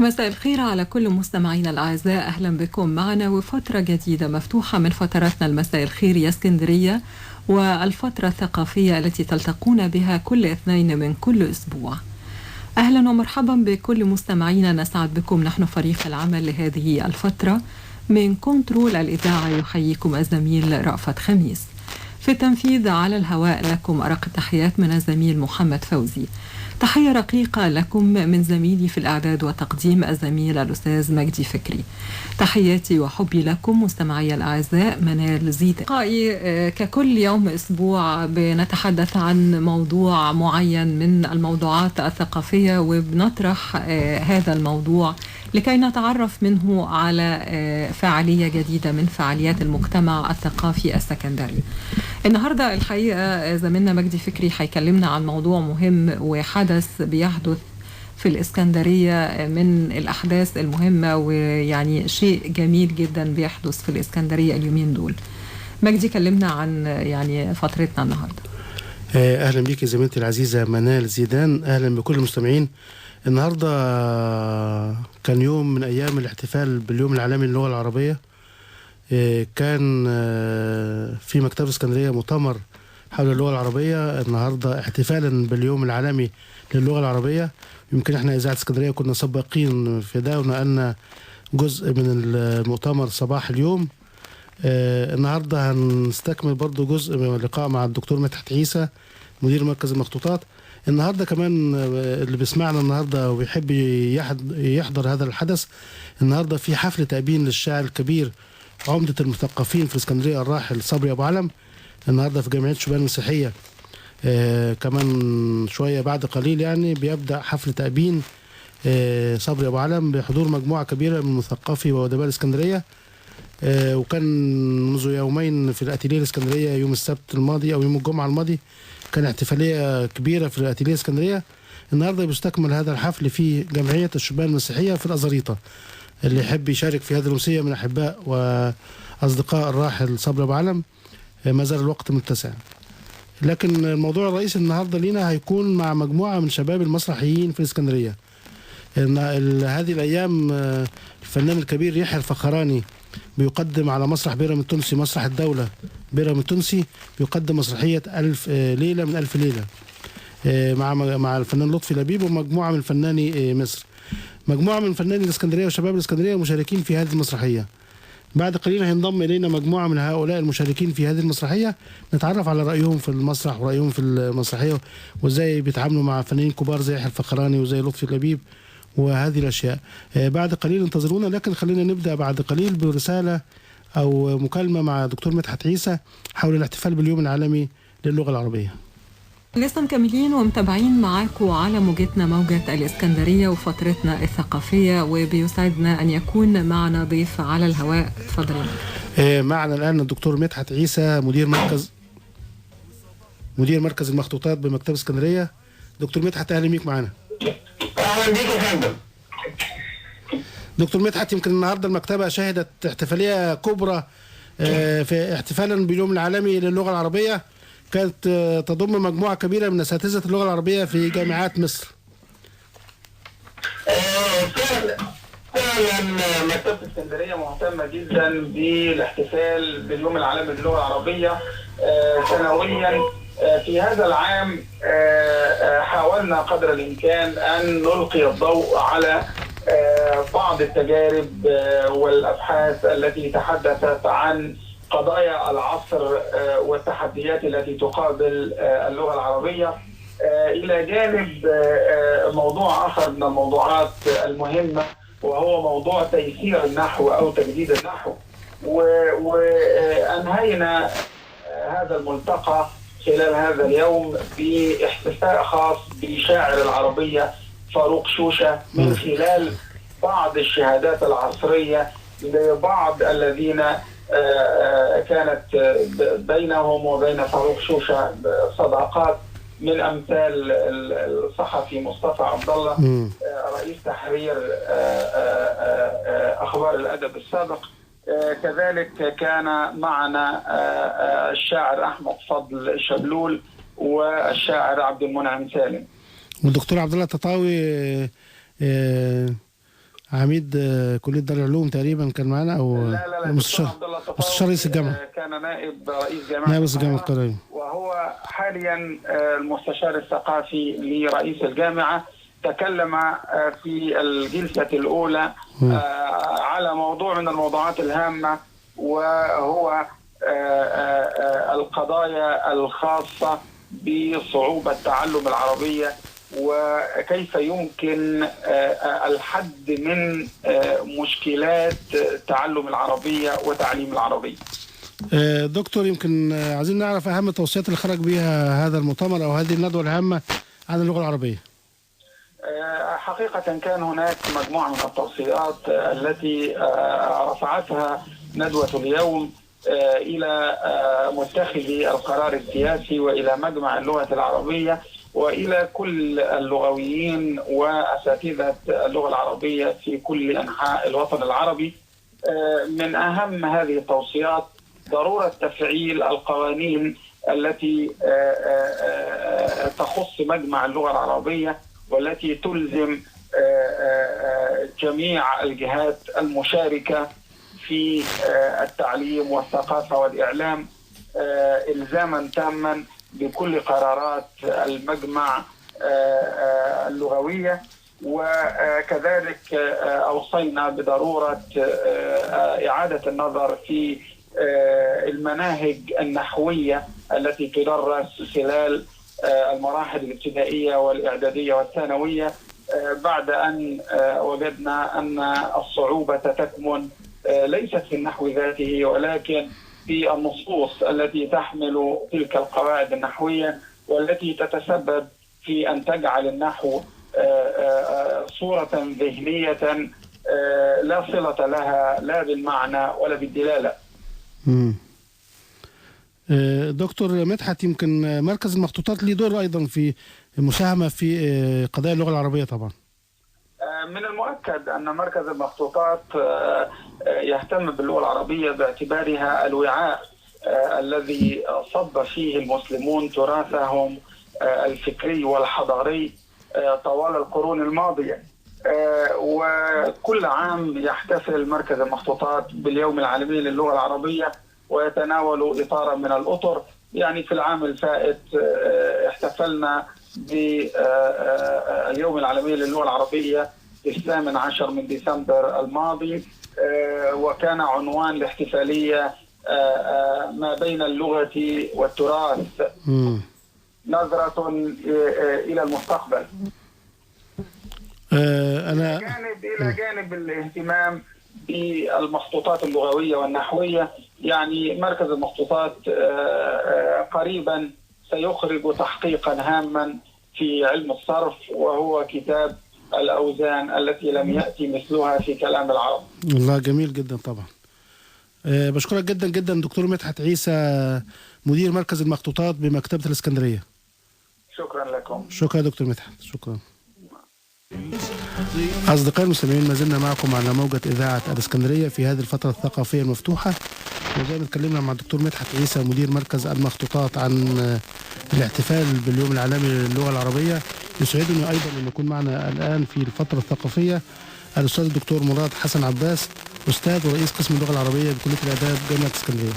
مساء الخير على كل مستمعينا الأعزاء، أهلا بكم معنا وفترة جديدة مفتوحة من فتراتنا المساء الخير يا اسكندرية، والفترة الثقافية التي تلتقون بها كل اثنين من كل أسبوع. أهلا ومرحبا بكل مستمعينا، نسعد بكم نحن فريق العمل لهذه الفترة. من كنترول الإذاعة يحييكم الزميل رأفت خميس، في التنفيذ على الهواء لكم أرق التحيات من الزميل محمد فوزي. تحية رقيقة لكم من زميلي في الإعداد والتقديم الزميل الأستاذ مجدي فكري. تحياتي وحبي لكم مستمعي الأعزاء، منال زيدان. ككل يوم أسبوع بنتحدث عن موضوع معين من الموضوعات الثقافية، وبنطرح هذا الموضوع لكي نتعرف منه على فعالية جديدة من فعاليات المجتمع الثقافي السكندري. النهاردة الحقيقة زميلنا مجدي فكري هيكلمنا عن موضوع مهم وحدث بيحدث في الإسكندرية، من الأحداث المهمة ويعني شيء جميل جدا بيحدث في الإسكندرية اليومين دول. مجدي كلمنا عن يعني فترتنا النهاردة. أهلا بك زميلتي العزيزة منال زيدان، أهلا بكل المستمعين. النهاردة كان يوم من أيام الاحتفال باليوم العالمي للغة العربية. كان في مكتبة اسكندرية مؤتمر حول اللغة العربية النهاردة احتفالا باليوم العالمي للغة العربية. يمكن احنا إذاعة اسكندرية كنا سباقين في ده ونقلنا جزء من المؤتمر صباح اليوم. النهاردة هنستكمل برضو جزء من اللقاء مع الدكتور مدحت عيسى مدير مركز المخطوطات. النهارده كمان اللي بيسمعنا النهارده ويحب يحضر هذا الحدث، النهارده في حفل تأبين للشاعر الكبير عمدة المثقفين في الاسكندرية الراحل صبري أبو علم، النهارده في جمعية شبان المسيحية. كمان شوية بعد قليل يعني بيبدأ حفل تأبين صبري أبو علم بحضور مجموعة كبيرة من مثقفي وأدباء الاسكندرية. وكان منذ يومين في الأتيليه الاسكندرية يوم السبت الماضي أو يوم الجمعة الماضي كان احتفالية كبيرة في الأتيليه الاسكندرية. النهارده بيستكمل هذا الحفل في جمعية الشبان المسيحية في الأزاريطة. اللي يحب يشارك في هذه الأمسية من أحباء وأصدقاء الراحل صبري أبو علم، ما زال الوقت متسع. لكن الموضوع الرئيسي النهارده لينا هيكون مع مجموعة من شباب المسرحيين في الإسكندرية. هذه الأيام الفنان الكبير يحيى الفخراني بيقدم على مسرح بيرم التونسي، مسرح الدولة بيرم التونسي، بيقدم مسرحية ألف ليلة من ألف ليلة مع الفنان لطفي لبيب ومجموعة من فناني مصر. مجموعة من فناني الإسكندرية وشباب الإسكندرية مشاركين في هذه المسرحية. بعد قليل هينضم إلينا مجموعة من هؤلاء المشاركين في هذه المسرحية، نتعرف على رأيهم في المسرح ورأيهم في المسرحية وإزاي بيتعاملوا مع فنانين كبار زي يحيى الفخراني وزي لطفي لبيب وهذه الأشياء. بعد قليل انتظرونا، لكن خلينا نبدأ بعد قليل برسالة أو مكالمة مع دكتور مدحت عيسى حول الاحتفال باليوم العالمي للغة العربية. لسه مكملين ومتابعين معاكم على موجتنا موجة الإسكندرية وفترتنا الثقافية، وبيسعدنا أن يكون معنا ضيف على الهواء. اتفضل. معنا الآن الدكتور مدحت عيسى مدير مركز المخطوطات بمكتبة اسكندرية. دكتور مدحت أهلا بيك معنا. أهلا بيك يا فندم. دكتور مدحت، يمكن النهارده المكتبة شهدت احتفالية كبرى في احتفالا باليوم العالمي للغة العربية، كانت تضم مجموعة كبيرة من أساتذة اللغة العربية في جامعات مصر. فعلا مكتبة اسكندرية مهتمة جدا بالاحتفال باليوم العالمي للغة العربية سنويا. في هذا العام حاولنا قدر الإمكان أن نلقي الضوء على بعض التجارب والأبحاث التي تحدثت عن قضايا العصر والتحديات التي تقابل اللغة العربية، إلى جانب موضوع آخر من الموضوعات المهمة وهو موضوع تيسير النحو أو تجديد النحو. وأنهينا هذا الملتقى خلال هذا اليوم باحتفاء خاص بشاعر العربية فاروق شوشة من خلال بعض الشهادات العصرية لبعض الذين كانت بينهم وبين فاروق شوشة صداقات، من أمثال الصحفي مصطفى عبد الله رئيس تحرير أخبار الأدب السابق. كذلك كان معنا الشاعر أحمد فضل شبلول والشاعر عبد المنعم سالم والدكتور عبد الله التطاوي. عميد كلية دار العلوم تقريبا كان معانا، أو لا لا لا، مستشار عبد الله الطفاوي مستشار رئيس الجامعة، كان نائب رئيس جامعة نائب رئيس الجامعة القاهرة، وهو حاليا المستشار الثقافي لرئيس الجامعة. تكلم في الجلسة الأولى على موضوع من الموضوعات الهامة، وهو القضايا الخاصة بصعوبة تعلم العربية وكيف يمكن الحد من مشكلات تعلم العربية وتعليم العربية. دكتور، يمكن عايزين نعرف أهم التوصيات اللي خرج بها هذا المؤتمر أو هذه الندوة الهامة عن اللغة العربية. حقيقة كان هناك مجموعة من التوصيات التي رفعتها ندوة اليوم إلى متخذي القرار السياسي وإلى مجمع اللغة العربية وإلى كل اللغويين وأساتذة اللغة العربية في كل أنحاء الوطن العربي. من أهم هذه التوصيات ضرورة تفعيل القوانين التي تخص مجمع اللغة العربية والتي تلزم جميع الجهات المشاركة في التعليم والثقافة والإعلام إلزاما تاما بكل قرارات المجمع اللغوية. وكذلك أوصينا بضرورة إعادة النظر في المناهج النحوية التي تدرس خلال المراحل الابتدائية والإعدادية والثانوية، بعد أن وجدنا أن الصعوبة تكمن ليست في النحو ذاته ولكن في النصوص التي تحمل تلك القواعد النحوية والتي تتسبب في أن تجعل النحو صورة ذهنية لا صلة لها لا بالمعنى ولا بالدلالة. دكتور مدحت، يمكن مركز المخطوطات ليه دور أيضا في المساهمة في قضايا اللغة العربية طبعا. من المؤكد أن مركز المخطوطات يهتم باللغة العربية باعتبارها الوعاء الذي صب فيه المسلمون تراثهم الفكري والحضاري طوال القرون الماضية. وكل عام يحتفل مركز المخطوطات باليوم العالمي للغة العربية ويتناول إطارا من الأطر. يعني في العام الفائت احتفلنا باليوم العالمي للغة العربية في 18 من ديسمبر الماضي، وكان عنوان الاحتفالية ما بين اللغة والتراث، نظرة إلى المستقبل. إلى جانب الاهتمام بالمخطوطات اللغوية والنحوية، يعني مركز المخطوطات قريبا سيخرج تحقيقا هاما في علم الصرف، وهو كتاب الأوزان التي لم يأتي مثلها في كلام العرب. الله، جميل جدا طبعا. بشكرك جدا جدا دكتور مدحت عيسى، مدير مركز المخطوطات بمكتبة الإسكندرية. شكرا لكم. شكرا دكتور مدحت، شكرا. أصدقائي المستمعين، ما زلنا معكم على موجة إذاعة الإسكندرية في هذه الفترة الثقافية المفتوحة، وزي ما اتكلمنا مع الدكتور مدحت عيسى مدير مركز المخطوطات عن الاحتفال باليوم العالمي للغة العربية. يسعدني أيضا أن يكون معنا الآن في الفترة الثقافية الأستاذ الدكتور مراد حسن عباس، أستاذ ورئيس قسم اللغة العربية بكلية الآداب جامعة الإسكندرية.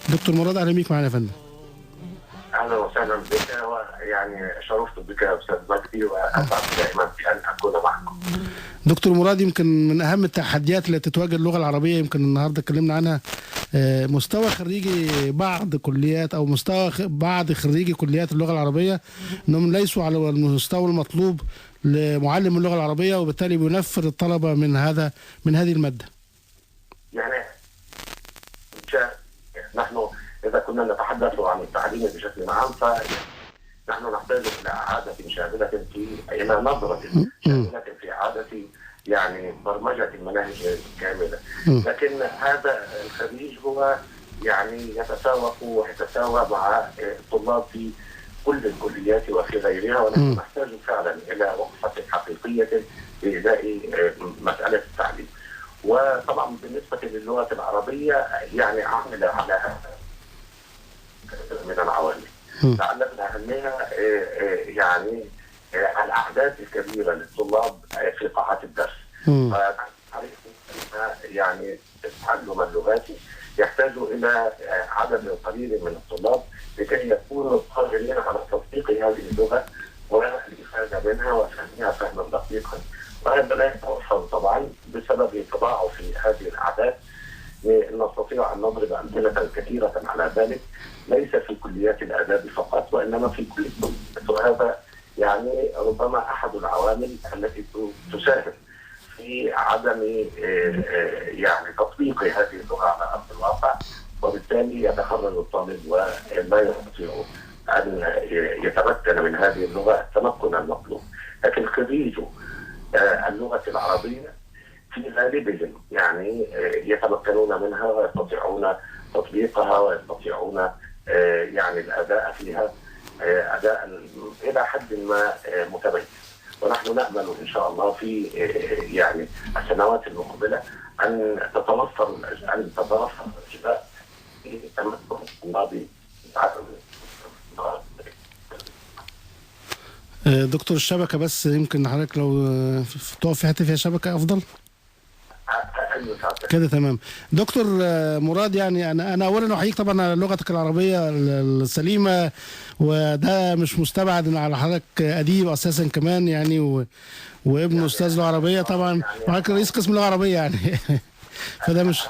دكتور مراد، أهلا بيك معنا يا فندم. أهلا وسهلا بك، ويعني شرفت بك يا أستاذ مجدي، وأسعد دائما بأن أكون معكم. دكتور مراد، يمكن من أهم التحديات التي تواجه اللغة العربية، يمكن النهارده اتكلمنا عنها، مستوى خريجي بعض كليات أو مستوى بعض خريجي كليات اللغة العربية أنهم ليسوا على المستوى المطلوب لمعلم اللغة العربية، وبالتالي بينفر الطلبة من هذه المادة. يعني نحن إذا كنا نتحدث عن التعليم بشكل عام، فنحن نحتاج إلى إعادة شاملة إلى نظرة شاملة في إعادة يعني برمجة المناهج كاملة. لكن هذا الخريج هو يعني يتساوق ويتساوى مع الطلاب في كل الكليات وفي غيرها، ونحن نحتاج فعلا إلى وقفة حقيقية لإزاء مسألة التعليم. وطبعا بالنسبة للغة العربية يعني عمل على هذا من العوامل، لعل من أهمها يعني الأعداد الكبيرة للطلاب في قاعات الدرس. فنعرف يعني تعلم اللغات يحتاج الى عدد قليل من الطلاب لكي يكونوا قادرين على تطبيق هذه اللغة والافادة منها وفهمها فهما دقيقا، وهذا لا يتوفر طبعا بسبب تضاعف هذه الاعداد. نستطيع ان نضرب امثلة كثيرة على ذلك، ليس في كليات الاداب فقط وانما في كل الكليات، وهذا يعني ربما احد العوامل التي تساهم في عدم يعني تطبيق هذه اللغة على ارض الواقع، وبالتالي يتخرج الطالب ولا يستطيع ان يتمكن من هذه اللغة التمكن المطلوب. لكن خريج اللغة العربية في غالبهم يعني يتمكنون منها ويستطيعون تطبيقها ويستطيعون يعني الاداء فيها اداء الى حد ما متميز. ونحن نأمل إن شاء الله في يعني السنوات المقبلة أن تتوفر الأجواء في تمكن الطلاب. دكتور الشبكة بس يمكن حضرتك لو تقف في حتة فيها شبكة أفضل. كده تمام. دكتور مراد، يعني انا اولا احييك طبعا على لغتك العربية السليمة، وده مش مستبعد ان على حضرتك اديب اساسا كمان يعني وابن استاذ لغة عربية طبعا، وحضرتك رئيس قسم لغة عربية يعني فده مش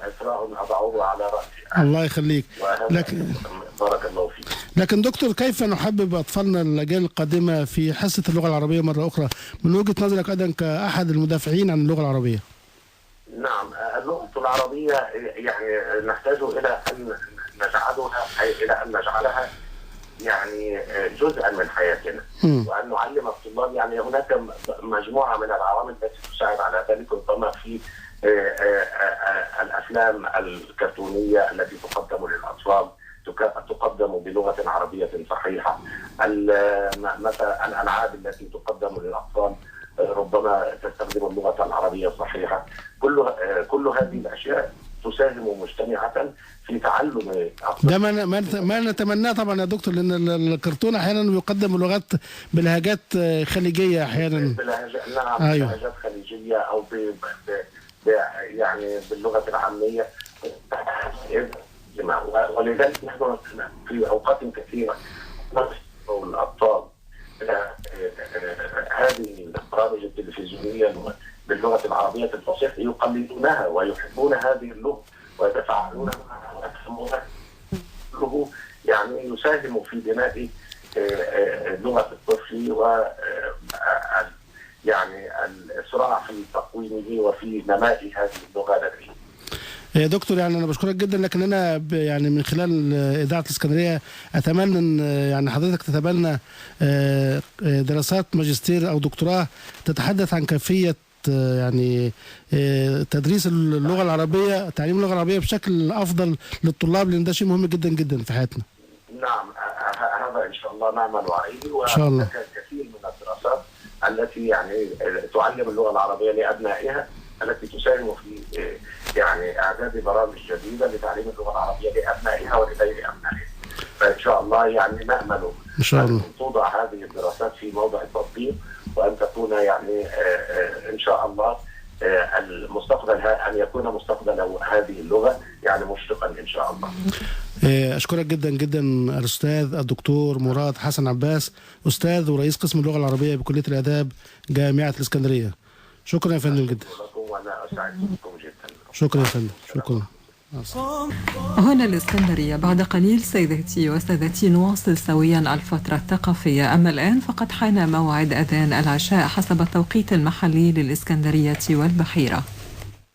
اثراء اضعه على راسي. الله يخليك. لكن بارك الله فيك. لكن دكتور، كيف نحبب اطفالنا الاجيال القادمة في حصة اللغة العربية مرة اخرى من وجهه نظرك ايضا كاحد المدافعين عن اللغة العربية؟ نعم، اللغة العربية يعني نحتاج إلى أن نجعلها يعني جزءا من حياتنا، وأن نعلم الطلاب. يعني هناك مجموعة من العوامل التي تساعد على ذلك، ربما في الأفلام الكرتونية التي تقدم للأطفال تقدم بلغة عربية صحيحة، مثلا الألعاب التي تقدم للأطفال ربما تستخدم اللغة العربية الصحيحة. كل هذه الأشياء تساهم مجتمعة في تعلم. ده ما نتمناه طبعا يا دكتور، لأن الكرتون أحيانا بيقدم لغات بلهجات خليجية أحيانا. نعم، أيوه. بلهجات خليجية أو يعني باللغة العامية. ولذلك نحن في أوقات كثيرة نصل الأطفال هذه البرامج التلفزيونية باللغة العربية الفصيحة يقلدونها ويحبون هذه اللغة ويتفاعلون معها ويفهمونها. كله يعني يساهم في بناء لغة الطفل و يعني الإسراع في تقويمه وفي نماء هذه اللغة لديه. يا دكتور، يعني أنا بشكرك جدا، لكن أنا يعني من خلال إذاعة الإسكندرية أتمنى أن يعني حضرتك تتبنى دراسات ماجستير أو دكتوراه تتحدث عن كيفية يعني تدريس اللغة العربية، تعليم اللغة العربية بشكل أفضل للطلاب، لأن ده شيء مهم جدا جدا في حياتنا. نعم، هذا إن شاء الله نعمل عليه، وهناك كثير من الدراسات التي يعني تعلم اللغة العربية لأبنائها، التي تساهم في يعني اعداد برامج جديدة لتعليم اللغة العربية لابنائها ولغير ابنائها. فان شاء الله يعني نامل ان شاء الله ان توضع هذه الدراسات في موضع التطبيق، وان تكون يعني ان شاء الله المستقبل ان يكون مستقبل هذه اللغة يعني مشرقا ان شاء الله. اشكرك جدا جدا الاستاذ الدكتور مراد حسن عباس، استاذ ورئيس قسم اللغة العربية بكلية الاداب جامعه الاسكندرية. شكرا يا فندم جدا. وانا اسعد بكم جدا. شكرا يا فندم، شكرا. هنا الإسكندرية بعد قليل سيداتي وسادتي نواصل سويا الفترة الثقافية. أما الآن فقد حان موعد أذان العشاء حسب التوقيت المحلي للإسكندرية والبحيرة.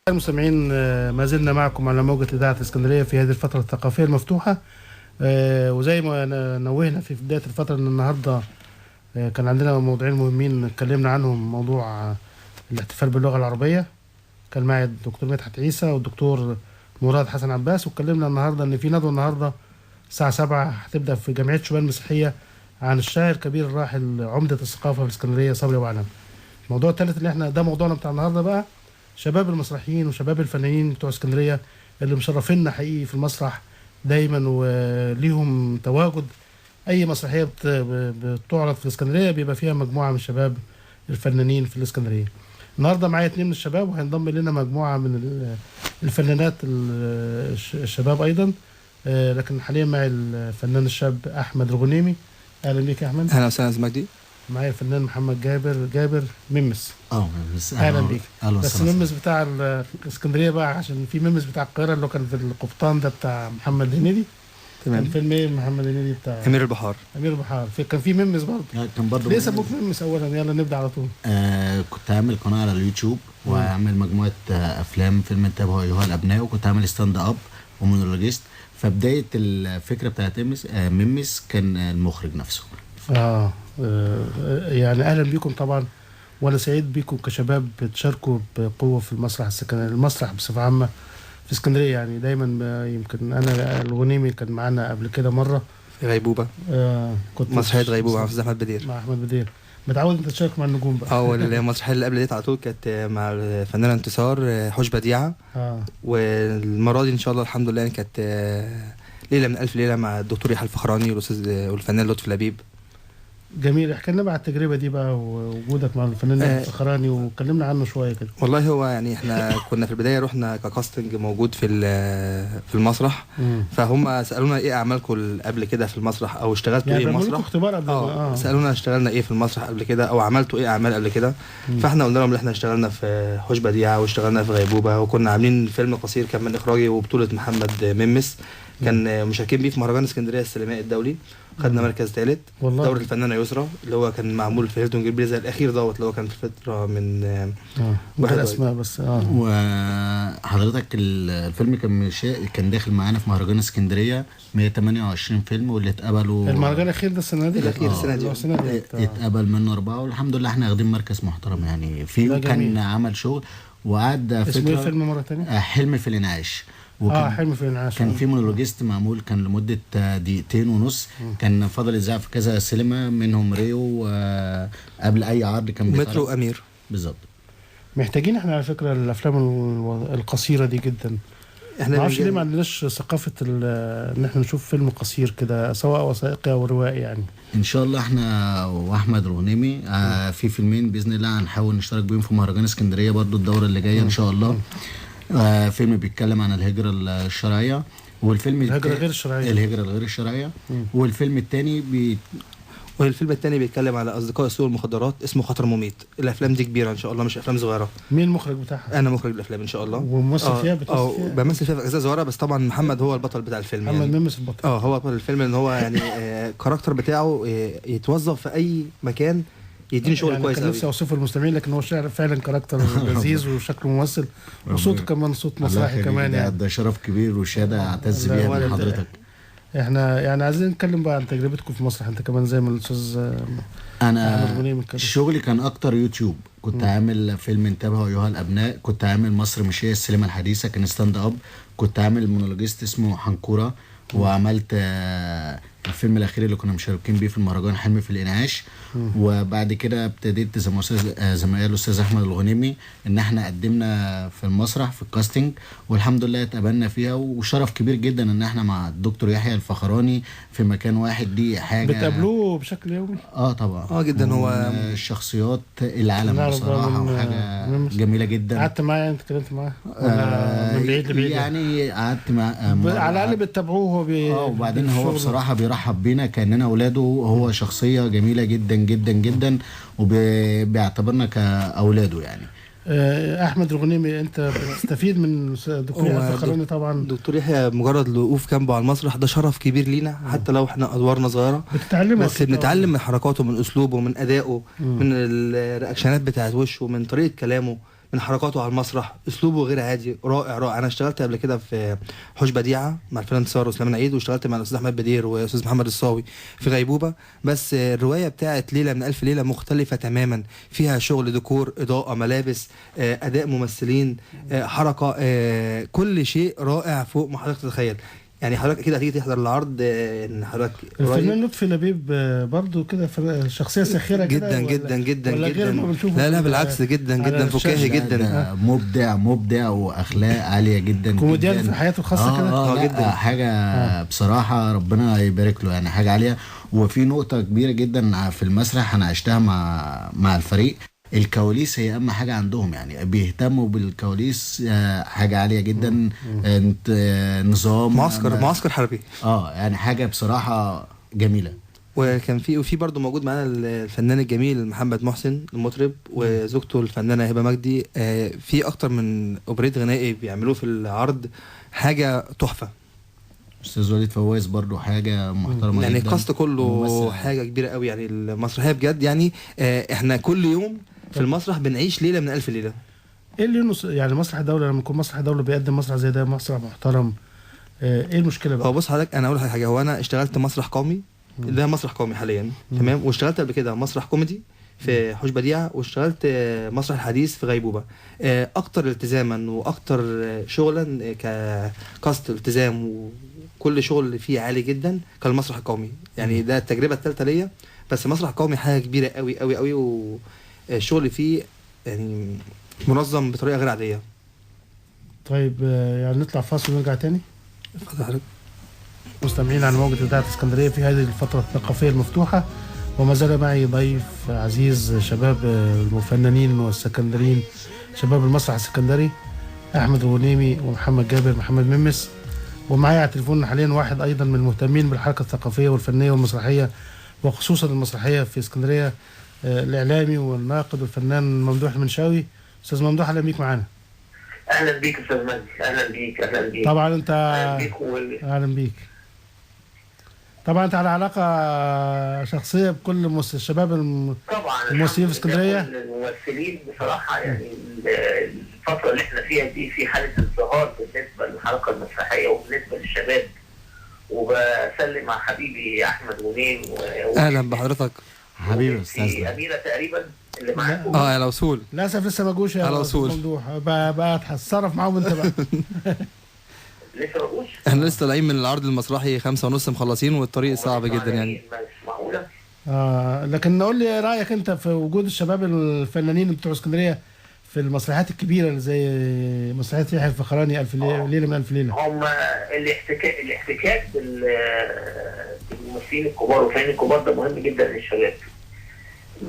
المستمعين، ما زلنا معكم على موجة إذاعة الإسكندرية في هذه الفترة الثقافية المفتوحة، وزي ما نوهنا في بداية الفترة أن النهاردة كان عندنا موضوعين مهمين اتكلمنا عنهم، موضوع الاحتفال باللغة العربية، كان معي الدكتور مدحت عيسى والدكتور مراد حسن عباس، واتكلمنا النهارده ان في ندوه النهارده الساعة 7 هتبدا في جمعية شباب المسيحية عن الشاعر الكبير الراحل عمده الثقافة في الاسكندرية صبري ابو علم. الموضوع الثالث اللي احنا ده موضوعنا بتاع النهارده بقى، شباب المسرحيين وشباب الفنانين بتوع اسكندرية اللي مشرفيننا حقيقي في المسرح دايما وليهم تواجد. اي مسرحية بتعرض في الاسكندرية بيبقى فيها مجموعة من شباب الفنانين في الاسكندرية. النهارده معايا 2 من الشباب، وهينضم لنا مجموعة من الفنانات الشباب ايضا، لكن حاليا معي الفنان الشاب احمد الغنيمي. اهلا بيك يا احمد. اهلا وسهلا مجدي. معايا الفنان محمد جابر ممس. ممس، اهلا بيك. بس ممس بتاع الاسكندرية بقى، عشان في ممس بتاع القاهرة اللي هو كان في القبطان ده بتاع محمد هنيدي. تمام. كان فيلم ايه محمد هنيدي بتاع امير البحار؟ امير البحار. كان في ممس برضه. كان برضه. ليه سموك ممس اولا؟ يلا نبدا على طول. كنت عامل قناة على اليوتيوب، وعامل مجموعة افلام، فيلم انتبهوا ايها الابناء، وكنت عامل stand up ومونولوجيست. فبداية الفكرة بتاعت ممس كان المخرج نفسه. يعني اهلا بيكم طبعا، وانا سعيد بيكم كشباب بتشاركوا بقوة في المسرح السكندري، المسرح بصفة عامة في اسكندرية. يعني دايما يمكن انا الغنيمي كان معانا قبل كده مرة في غيبوبة، كنت مسرحية غيبوبة مع احمد بدير. مع احمد بدير. متعود انت تشارك مع النجوم بقى. والمسرحيه اللي قبل ديت على طول كانت مع الفنانة انتصار، حوش بديعه. والمرة دي ان شاء الله الحمد لله كانت ليلة من الف ليلة مع الدكتور يحيى الفخراني والاستاذ والفنان لطفي لبيب. جميل. احكي لنا بقى على التجربة دي بقى، ووجودك مع الفنان الفخراني، وكلمنا عنه شوية كده. والله هو يعني احنا كنا في البداية رحنا ك casting موجود في المسرح، فهم سالونا ايه اعمالكم قبل كده في المسرح، او اشتغلتوا يعني ايه مسرح؟ اختبار قبل. سالونا اشتغلنا ايه في المسرح قبل كده، او عملتوا ايه اعمال قبل كده. فاحنا قلنا لهم ان احنا اشتغلنا في حوش بديعه، واشتغلنا في غيبوبة، وكنا عاملين فيلم قصير كان من اخراجي وبطولة محمد ممس، كان مشاركين بيه في مهرجان اسكندرية السينمائي الدولي، خدنا مركز ثالث. دورة الفنانة يسرا اللي هو كان معمول في هيلتون جرين بلازا الاخير دوت، اللي هو كان في فترة من واحد اسماء بس. وحضرتك الفيلم كان داخل معانا في مهرجان اسكندرية 128 فيلم، واللي اتقبلوا المهرجان الاخير ده السنة دي، الاخير السنة دي اتقبل منه 4، والحمد لله احنا واخدين مركز محترم يعني فيه. كان عمل شغل وقعد فكرة. اسمه الفيلم مرة ثانية؟ حلم في الانعاش. حلم في الانعاش. كان في مونولوجيست معمول، كان لمدة 2.5 دقيقة، كان فضل يتذاع في كذا سينما، منهم ريو، قبل اي عرض كان مترو امير. بالظبط. محتاجين احنا على فكرة الافلام القصيرة دي جدا. احنا ما اعرفش ليه ما عندناش ثقافة ان احنا نشوف فيلم قصير كده، سواء وثائقي او روائي يعني. ان شاء الله احنا واحمد الغنيمي في فيلمين باذن الله هنحاول نشترك بيهم في مهرجان اسكندرية برضو الدورة اللي جاية ان شاء الله. فيلم بيتكلم عن الهجرة الشرعية، والفيلم الهجرة غير الشرعية، الهجرة الغير الشرعية. والفيلم الثاني والفيلم الثاني بيتكلم على أصدقاء سوق المخدرات، اسمه خطر مميت. الأفلام دي كبيرة إن شاء الله، مش أفلام صغيرة. مين المخرج بتاعها؟ أنا مخرج الأفلام إن شاء الله. وممثل فيها؟ بتمثل فيها؟ بمثل فيها في أجزاء صغيرة بس. طبعا محمد هو البطل بتاع الفيلم. محمد يعني ممس البطل. هو بطل الفيلم، إن هو يعني ال character بتاعه يتوظف في أي مكان، يديني شغل يعني كويس قوي. كان نفسي اوصفه للمستمعين، لكن هو فعلا character لذيذ، وشكله ممثل، وصوته كمان صوت مسرحي كمان يعني. ده شرف كبير وشهادة اعتز بيها من حضرتك. احنا يعني عايزين نتكلم بقى عن تجربتكم في المسرح، انت كمان زي ما الاستاذ. انا شغلي كان اكتر يوتيوب. كنت عامل فيلم انتبهوا ايها الابناء، كنت عامل مصر مش هي السينما الحديثة، كان stand up، كنت عامل مونولوجيست اسمه حنكوره، وعملت الفيلم الاخير اللي كنا مشاركين بيه في المهرجان حلم في الانعاش. وبعد كده ابتديت زي ما قال الاستاذ احمد الغنيمي ان احنا قدمنا في المسرح في ال casting، والحمد لله اتقبلنا فيها. وشرف كبير جدا ان احنا مع الدكتور يحيى الفخراني في مكان واحد، دي حاجة. بتقابلوه بشكل يومي؟ طبعا. جدا. هو الشخصيات العالم بصراحة، وحاجه جميلة جدا. قعدت معاه؟ انت اتكلمت معاه من بعيد لبعيد يعني؟ قعدت مع على الاقل بتتابعوه هو وبعدين هو بصراحة بيرحب بينا كاننا اولاده. هو شخصية جميلة جدا جدا جدا، وبيعتبرنا كاولاده يعني. احمد الغنيمي، انت بتستفيد من دكتور يحيى الفخراني طبعا. دكتور يحيى مجرد الوقوف جنبه على المسرح ده شرف كبير لينا، حتى لو احنا ادوارنا صغيرة بتتعلم، بس بنتعلم من حركاته، من اسلوبه، من ادائه، من الرياكشنات بتاعت وشه، من طريقه كلامه، من حركاته على المسرح. اسلوبه غير عادي، رائع رائع. انا اشتغلت قبل كده في حوش بديعه مع الفنان انتصار وسليمان عيد، واشتغلت مع الاستاذ احمد بدير والاستاذ محمد الصاوي في غيبوبة. بس الرواية بتاعت ليلة من الف ليلة مختلفة تماما، فيها شغل ديكور، اضاءه، ملابس، اداء ممثلين، حركة، كل شيء رائع فوق ما حضرتك تتخيل. يعني حضرتك اكيد هتيجي تحضر العرض. ان حضرتك الفنان لطفي لبيب برضو كده شخصية ساخرة جدا جدا جدا جدا. لا لا بالعكس، جدا جدا فكاهي جدا، مبدع مبدع واخلاق عالية جدا، كوميديان في حياته الخاصة كده. جدا حاجة بصراحة ربنا يبارك له، يعني حاجة عالية. وفي نقطة كبيرة جدا في المسرح انا عشتها مع الفريق، الكواليس هي اهم حاجة عندهم، يعني بيهتموا بالكواليس، حاجة عالية جدا، نظام معسكر حربي، يعني حاجة بصراحة جميلة. وكان في برضه موجود معانا الفنان الجميل محمد محسن المطرب، وزوجته الفنانة هبه مجدي. في اكتر من اوبريت غنائي بيعملوه في العرض، حاجة تحفة. استاذ وليد فواز برضو حاجة محترمه يعني جدا، ال cast كله حاجة كبيرة قوي يعني. المسرحية بجد يعني احنا كل يوم في المسرح بنعيش ليلة من ألف ليلة. ايه اللي يعني مسرح الدولة لما يكون مسرح الدولة بيقدم مسرح زي ده، مسرح محترم، ايه المشكلة بقى؟ هو بص حضرتك، انا اقول لك حاجة، هو انا اشتغلت مسرح قومي، ده مسرح قومي حاليا، تمام، واشتغلت قبل كده مسرح كوميدي في حوش بديعه، واشتغلت مسرح الحديث في غيبوبة. اكتر التزاما واكتر شغلا ككاست التزام، وكل شغل فيه عالي جدا كان المسرح القومي. يعني ده التجربة الثالثة ليا، بس مسرح قومي حاجة كبيرة قوي قوي قوي، والشغل فيه يعني منظم بطريقة غير عادية. طيب يعني نطلع فاصل ونرجع تاني. اتفضل حضرتك. مستمعين على موجة إذاعة اسكندرية في هذه الفترة الثقافية المفتوحة، وما زال معي ضيف عزيز، شباب المفننين والسكندريين، شباب المسرح السكندري، أحمد الغنيمي ومحمد جابر محمد ممس. ومعايا على التليفون حاليا واحد أيضا من المهتمين بالحركة الثقافية والفنية والمسرحية، وخصوصا المسرحية في اسكندرية، الإعلامي والناقد والفنان ممدوح المنشاوي. أستاذ ممدوح، أهلا بيك معانا. أهلا بيك أستاذ مجدي، أهلا بيك. أهلا بيك. طبعا أنت أهلا بيك. طبعا انت على علاقة شخصية بكل الشباب الممثلين في اسكندرية. الممثلين بصراحة يعني الفترة اللي احنا فيها دي في حاله ازدهار بالنسبة للحركة المسرحية وبالنسبة للشباب. وبسلم على حبيبي احمد غنيم اهلا بحضرتك حبيبي استاذ اميره تقريبا اللي معاكم. على وصول. للاسف لسه ما جوش يا ممدوح، بقى هتتصرف معاهم انت بقى. لسه ما جوش؟ احنا لسه طالعين من العرض المسرحي 5:30 مخلصين، والطريق صعب جدا يعني. مش معقولة. لكن قول لي رايك انت في وجود الشباب الفنانين بتوع اسكندرية في المسرحيات الكبيرة اللي زي مسرحية يحيى الفخراني الف ليلة من الف ليلة. هم الاحتكاك بالممثلين الكبار والفنانين الكبار ده مهم جدا للشباب،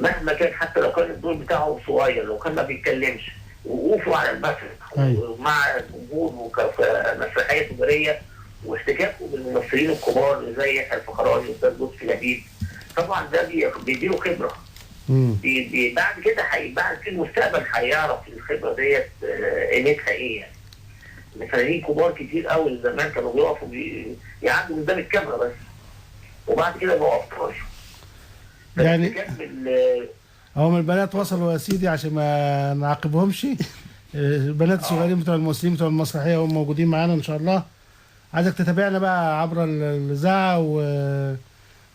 مهما كان، حتى لو كان الدور بتاعه صغير، لو كان ما بيتكلمش، وقوفه على المسرح ومع الجمهور وكمسرحيه تجارية، واحتكاكه بالممثلين الكبار زي يحيى الفخراني واستاذ لطفي لبيب، طبعا ده بيديله خبره. بعد كده بعد في المستقبل هيعرف الخبرة ديت قيمتها ايه. يعني فنانين كبار كتير قوي زمان كانوا بيقفوا يعدوا قدام الكاميرا بس، وبعد كده بقوا ابطال يعني. هم البنات وصلوا يا سيدي عشان ما نعاقبهمش. البنات الصغيرين بتوع الممثلين بتوع المسرحية هم موجودين معانا ان شاء الله. عايزك تتابعنا بقى عبر الاذاعة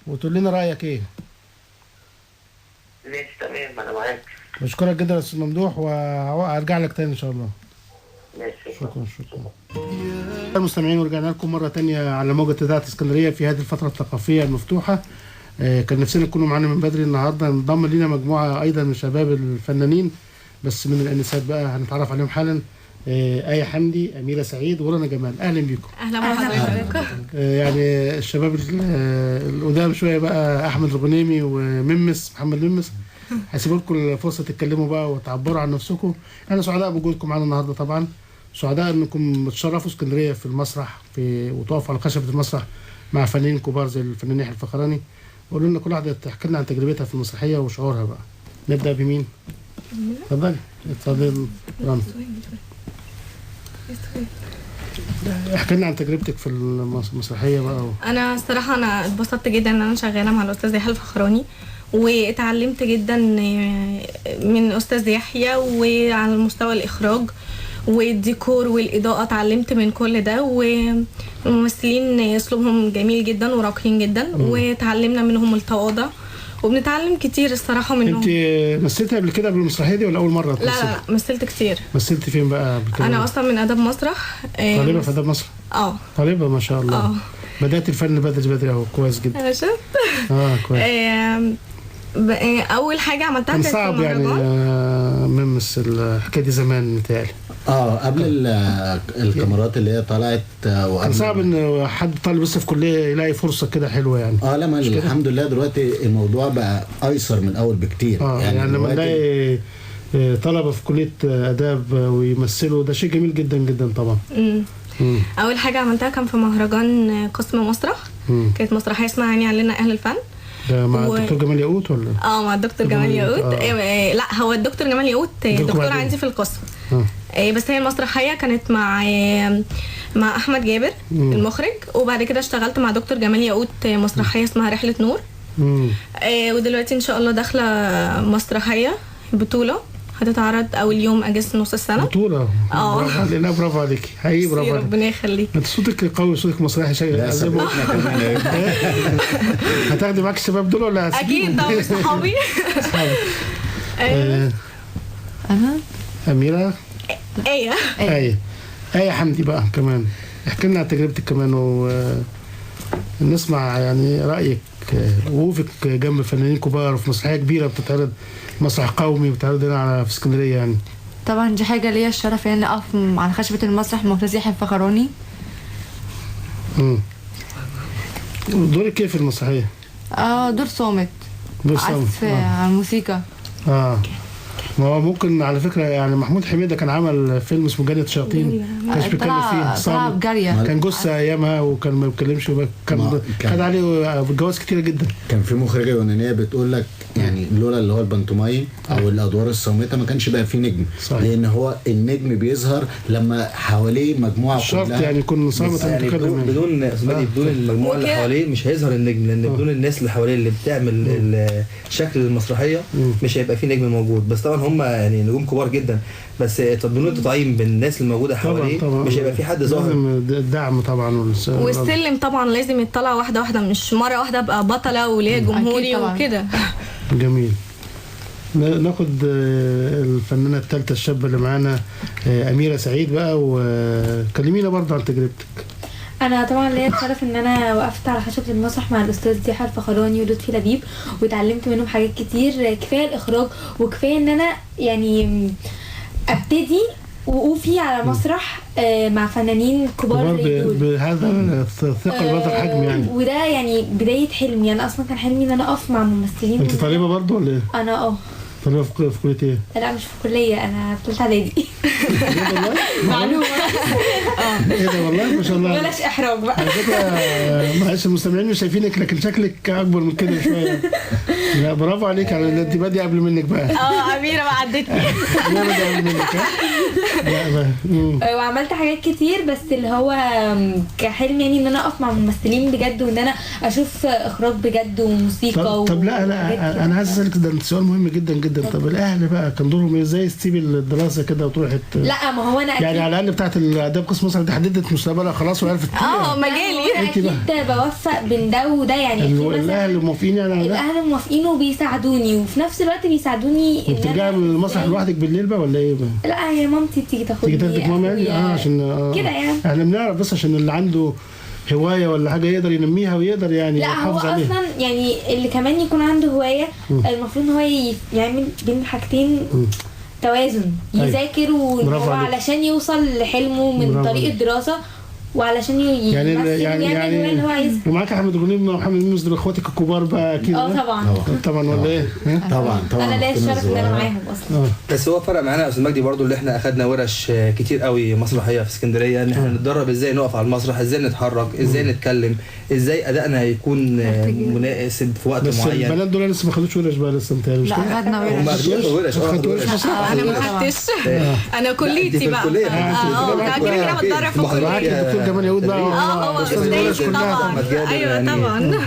وتقول لنا رايك ايه. ماشي تمام، انا معاك. بشكرك جدا يا استاذ ممدوح، وهرجع لك تاني ان شاء الله. ماشي، شكرا شكرا. المستمعين، ورجعنا لكم مرة تانية على موجه اذاعة اسكندرية في هذه الفترة الثقافية المفتوحة. كان نفسنا تكونوا معانا من بدري. النهارده انضم لينا مجموعة ايضا من شباب الفنانين، بس من الانسات بقى هنتعرف عليهم حالا. آية حمدي، أميرة سعيد، ورنا جمال. أهلا بيكم. أهلا بحضرتك. يعني الشباب القدام شوية بقى، أحمد الغنيمي وممس محمد ممس، هسيب لكم الفرصة تتكلموا بقى وتعبروا عن نفسكم. احنا سعداء بوجودكم معانا النهارده، طبعا سعداء انكم تشرفوا اسكندرية في المسرح وتقفوا على خشبه المسرح مع فنانين كبار زي الفنان يحيى الفخراني. قولوا لنا كل واحدة تحكي لنا عن تجربتها في المسرحية وشعورها بقى. نبدا بمين؟ اتفضلي اتفضلي رنا. احكي لنا عن تجربتك في المسرحية بقى. انا الصراحة انا اتبسطت جدا ان انا شغالة مع الاستاذ يحيى الفخراني، واتعلمت جدا من استاذ يحيى، وعلى مستوى الاخراج والديكور والاضاءة اتعلمت من كل ده، والممثلين اسلوبهم جميل جدا وراقيين جدا، وتعلمنا منهم التواضع، وبنتعلم كتير الصراحة منهم. انت مثلتي قبل كده بالمسرحيه دي ولا اول مرة تمثلي؟ لا لا، مثلت كتير. مثلت فين بقى قبل كده؟ انا اصلا من اداب مسرح. طالبه في اداب مسرح؟ طالبه ما شاء الله. بدات الفن بدري بدري اهو، كويس جدا. انا شفت. كويس. اول حاجة عملتها كان صعب يعني ممس الحكاية دي زمان متهيألي. قبل الكاميرات اللي هي طلعت، كان صعب ان حد طالب لسه في كليه يلاقي فرصة كده حلوة يعني. لا ما الحمد لله دلوقتي الموضوع بقى ايسر من الاول بكتير. يعني لما نلاقي طلبه في كليه اداب ويمثلوا، ده شيء جميل جدا جدا طبعا. اول حاجة عملتها كان في مهرجان قسم مسرح. كانت مسرحية اسمها عيني علينا اهل الفن. ده مع الدكتور جمال ياقوت ولا؟ مع الدكتور جمال ياقوت. لا هو الدكتور جمال ياقوت دكتور عندي في القسم. بس هي المسرحية كانت مع احمد جابر المخرج، وبعد كده اشتغلت مع دكتور جمال ياقوت مسرحية اسمها رحله نور. ودلوقتي ان شاء الله داخله مسرحية بطوله هتتعرض اول يوم اجازه نص السنة. بطوله؟ لا برافو عليكي، حقيقي برافو عليكي، ربنا يخليك. انت صوتك قوي، صوتك مسرحي شكلك. هتاخدي معاك الشباب دول ولا اكيد طبعا صحابي. انا اميره ايه ايه حمدي بقى كمان احكي لنا عن تجربتك كمان، ونسمع يعني رايك وقوفك جنب فنانين كبار وفي مسرحية كبيرة بتتعرض، مسرح قومي بتتعرض هنا في اسكندرية يعني. طبعا دي حاجة ليا الشرف يعني اقف على خشبه المسرح مع استاذ يحيى الفخراني. دورك ايه في المسرحية؟ دور صامت. دور صامت على الموسيقى. ما هو ممكن على فكرة يعني محمود حميده كان عمل فيلم اسمه جنة الشياطين، كانش بيتكلم فيه، صامت، كان جثة ايامها وكان ما بيتكلمش، كان خد عليه جوائز كتيرة جدا. كان في مخرجه يونانية بتقول لك يعني لولا اللي هو البنتومايم او الادوار الصامته ما كانش بقى فيه نجم. صحيح. لان هو النجم بيظهر لما حواليه مجموعة كلها، شرط يعني يكون صامت يعني بدون بدون المجموعة اللي حواليه مش هيظهر النجم، لان بدون الناس اللي حواليه اللي بتعمل شكل المسرحية مش هيبقى فيه نجم موجود. بس طبعا هم يعني نجوم كبار جدا، بس بدون التطعيم بالناس الموجودة حواليه مش هيبقى في حد ظاهر. لازم الدعم طبعا والسلم طبعا لازم يطلع واحدة واحدة، مش مرة واحدة ابقى بطلة وليا جمهوري وكده. جميل. ناخد الفنانة الثالثة الشابة اللي معانا اميره سعيد بقى، وكلمينا برضه عن تجربتك. انا طبعا ليا الشرف ان انا وقفت على خشبه المسرح مع الاستاذ يحيى الفخراني ولطفي لبيب، وتعلمت منهم حاجات كتير. كفاية الاخراج، وكفاية ان انا يعني ابتدي وقوفي على مسرح مع فنانين كبار بهذا الثقل بهذا الحجم يعني، وده يعني بداية حلمي. انا اصلا كان حلمي ان انا اقف مع ممثلين. انت طالبه برضه ولا ايه؟ انا طالبه في كليه ايه؟ لا مش في كليه، انا في ثالثة اعدادي. معلومة. ايه ده والله ما شاء الله، بلاش احراج بقى. على فكرة معلش المستمعين مش شايفينك، لكن شكلك اكبر من كده شوية. لا برافو عليك، على انت باديه قبل منك بقى. اميره بقى عدتني. اميره باديه قبل منك. وعملت حاجات كتير، بس اللي هو كحلم يعني ان انا اقف مع ممثلين بجد، وان انا اشوف اخراج بجد وموسيقى. طب لا لا انا عايز اسالك ده سؤال مهم جدا جدا. طب الاهل بقى كان دورهم ازاي تسيبي الدراسة كده وتروحي؟ لا ما هو انا يعني على الاقل بتاعه الاداب قسم مسرح دي حددت مستقبلها خلاص وعرفت مجالي. اكيد بوفق بين ده وده يعني. الاهل موافقين يعني على ده؟ الاهل موافقين وبيساعدوني، وفي نفس الوقت بيساعدوني. بترجعي من المسرح لوحدك بالليل بقى ولا ايه بقى؟ لا هي مامتي بتيجي تاخدني. تيجي تاخدك ماما يعني؟ عشان كده يعني احنا بنعرف، بس عشان اللي عنده هواية ولا حاجة يقدر ينميها ويقدر يعني يحافظ عليها. لا هو اصلا يعني اللي كمان يكون عنده هواية المفروض ان هو يعمل بين حاجتين توازن، يذاكر علشان يوصل لحلمه من طريق الدراسة، وعلشان يعني اللي هو عايزه. ومعاك احمد غنيم ومحمد يونس دول اخواتك الكبار بقى اكيد. طبعا طبعا ولا ايه؟ طبعا طبعا. انا ليا الشرف ان انا معاهم اصلا. بس هو فرق معانا يا استاذ مجدي برضو اللي احنا اخدنا ورش كتير قوي مسرحية في اسكندرية، ان احنا نتدرب ازاي نقف على المسرح، ازاي نتحرك، ازاي نتكلم، ازاي ادائنا يكون مناسب في وقت بس معين. بس البنات دول لسه ما خدوش ورش بقى لسه، انت مش لا خدنا ورش. خدتوا ورش مسرح؟ انا ما خدتش، انا كليتي بقى. كده كده بتدرب في كليتي. الدكتور جمال ياقوت بقى هو استاذ طبعا. ايوه طبعا.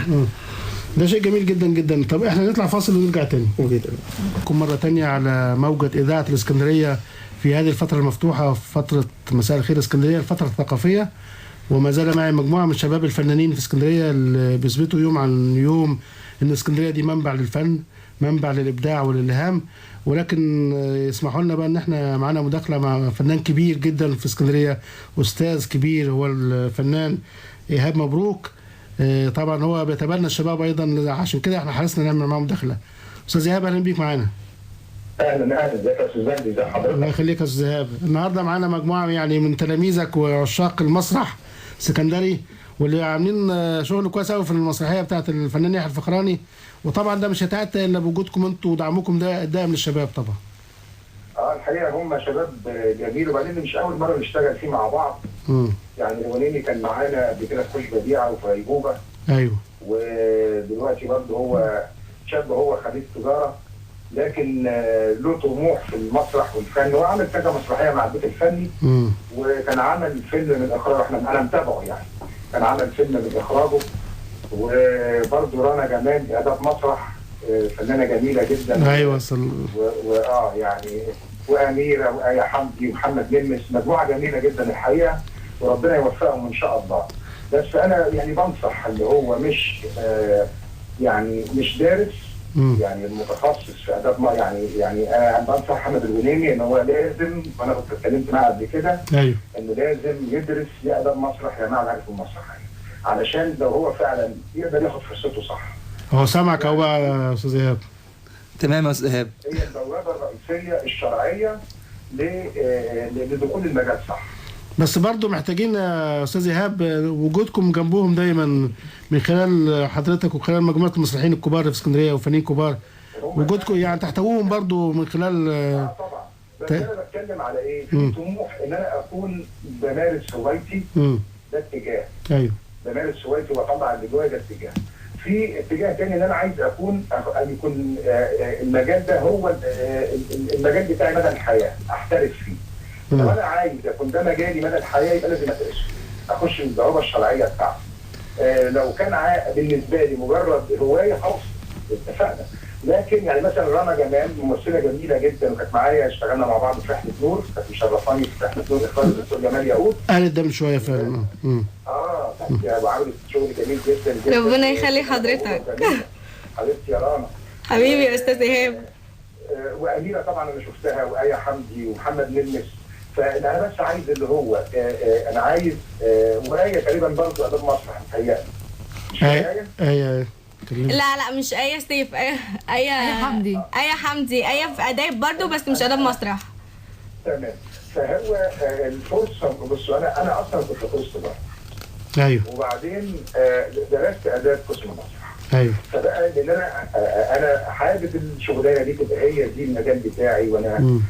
ده شيء جميل جدا جدا. طب احنا نطلع فاصل ونرجع تاني. نكون مرة تانية على موجه اذاعة الاسكندرية في هذه الفترة المفتوحة، فترة مساء الخير اسكندرية، الفترة الثقافية. وما زال معي مجموعة من شباب الفنانين في اسكندرية اللي بيثبتوا يوم عن يوم ان اسكندرية دي منبع للفن، منبع للابداع والالهام. ولكن يسمحوا لنا بقى ان احنا معانا مداخله مع فنان كبير جدا في اسكندرية، استاذ كبير، هو الفنان ايهاب مبروك. طبعا هو بيتبنى الشباب ايضا، عشان كده احنا حرصنا نعمل معاه مداخله. استاذ ايهاب اهلا بيك معانا. اهلا اهلا، ازيك يا استاذ مجدي، ازي حضرتك؟ الله يخليك يا استاذ ايهاب. النهارده معانا مجموعة يعني من تلاميذك وعشاق المسرح السكندري، واللي عاملين شغل كويس قوي في المسرحية بتاعت الفنان يحيى الفخراني، وطبعا ده مش هيتاتى الا بوجودكم انتوا ودعمكم ده الدائم للشباب. طبعا الحقيقة هم شباب جميل، وبعدين مش اول مرة نشتغل فيه مع بعض. يعني الغنيمي كان معانا قبل كده في حوش بديعه وفي غيبوبة. ايوه. ودلوقتي برضه هو شاب، هو خريج تجارة، لكن له طموح في المسرح والفن، وعمل كذا مسرحية مع البيت الفني. وكان عمل فيلم من اخراجه، انا متابعه يعني، كان عمل فيلم من اخراجه. وبرضه رنا جمال اداب مسرح، فنانة جميلة جدا. ايوه يعني واميره وآية حمدي ومحمد نمس، مجموعة جميلة جدا الحقيقة، وربنا يوفقهم ان شاء الله. بس انا يعني بنصح اللي هو مش يعني مش دارس، يعني المتخصص في اداب، يعني انا بنصح محمد الغنيمي ان هو لازم، وانا كنت اتكلمت معاه قبل كده، ايوه، انه لازم يدرس يا اداب مسرح يا معهد المسرحية، علشان لو هو فعلا يقدر ياخد فرصته صح. هو سامعك اهو بقى يا استاذ ايهاب. تمام يا استاذ ايهاب. هي البوابة الرئيسية الشرعية لدخول المجال صح. بس برضو محتاجين يا استاذ ايهاب وجودكم جنبهم دايما، من خلال حضرتك وخلال مجموعة المسرحيين الكبار في اسكندرية وفنانين كبار، وجودكم يعني تحتووهم برضو من خلال. طبعا. بس انا بتكلم على ايه؟ في طموح ان انا اكون بمارس هوايتي، ده اتجاه. ايوه. بمارس هوايتي واطلع اللي جوايا، ده اتجاه. في اتجاه تاني ان انا عايز اكون يكون المجال ده هو المجال بتاعي مدى الحياة، احترف فيه. لو انا عايز اكون ده مجالي مدى الحياة يبقى لازم ادرسه، اخش الضوابط الشرعية بتاعته. لو كان بالنسبة لي مجرد هواية خلاص اتفقنا. لكن يعني مثلا رنا جمال ممثلة جميلة جدا، وكانت معايا، اشتغلنا مع بعض في رحله نور، كانت مشرفاني في رحله نور اخراج الدكتور جمال ياقوت. قالت ده من شوية فعلا. وعملت شغل جميل جدا جدا. ربنا يخلي حضرتك. حبيبتي يا رنا. حبيبي يا استاذ ايهاب. واميره طبعا انا شفتها، وآية حمدي ومحمد نمس. فانا بس عايز اللي هو انا عايز وآية تقريبا برضه اداب مسرح متهيألي. مش آية؟ آية. لا لا مش آية سيف، آية حمدي. آية حمدي، آية في آداب برضه بس مش آداب مسرح. تمام. فهو الفرصة، بصوا انا اصلا كنت قسط بقى. ايوه. وبعدين درست آداب قسم مسرح. ايوه. فبقى لان انا حابب الشغلانة دي تبقى هي دي المجال بتاعي، وانا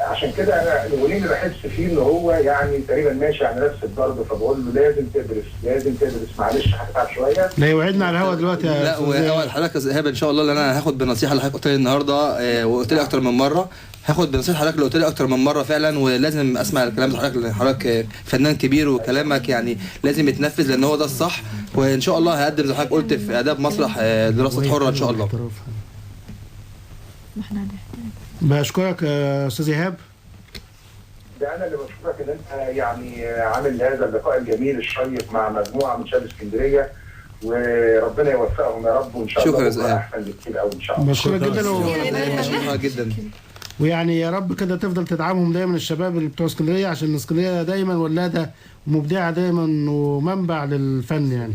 عشان كده انا الغنيمي بحس فيه ان هو يعني تقريبا ماشي على نفس الضرب، فبقول له لازم تدرس لازم تدرس، معلش هتتعب شوية. لا يوعدنا على الهوا دلوقتي. لا واول حضرتك يا استاذ ايهاب ان شاء الله اللي انا هاخد بالنصيحة اللي حضرتك قلت لي النهارده، وقلت لي اكتر من مرة، هاخد بنصيحة حضرتك اللي قلت لي اكتر من مرة فعلا، ولازم اسمع الكلام ده حضرتك، لان حضرتك فنان كبير وكلامك يعني لازم يتنفذ، لان هو ده الصح. وان شاء الله هقدم زي حضرتك قلت في اداب مسرح دراسة حره ان شاء الله. بشكرك يا استاذ ايهاب. ده انا اللي بشكرك ان انت يعني عامل هذا اللقاء الجميل الشيق مع مجموعة من شباب اسكندرية، وربنا يوفقهم يا رب، وان شاء الله شكرا احسن بكتير قوي ان شاء الله. بشكرك جدا. شكرا جدا. ويعني يا رب كده تفضل تدعمهم دايما الشباب اللي بتوع اسكندرية، عشان اسكندرية دايما ولاده ومبدعه دايما ومنبع للفن يعني.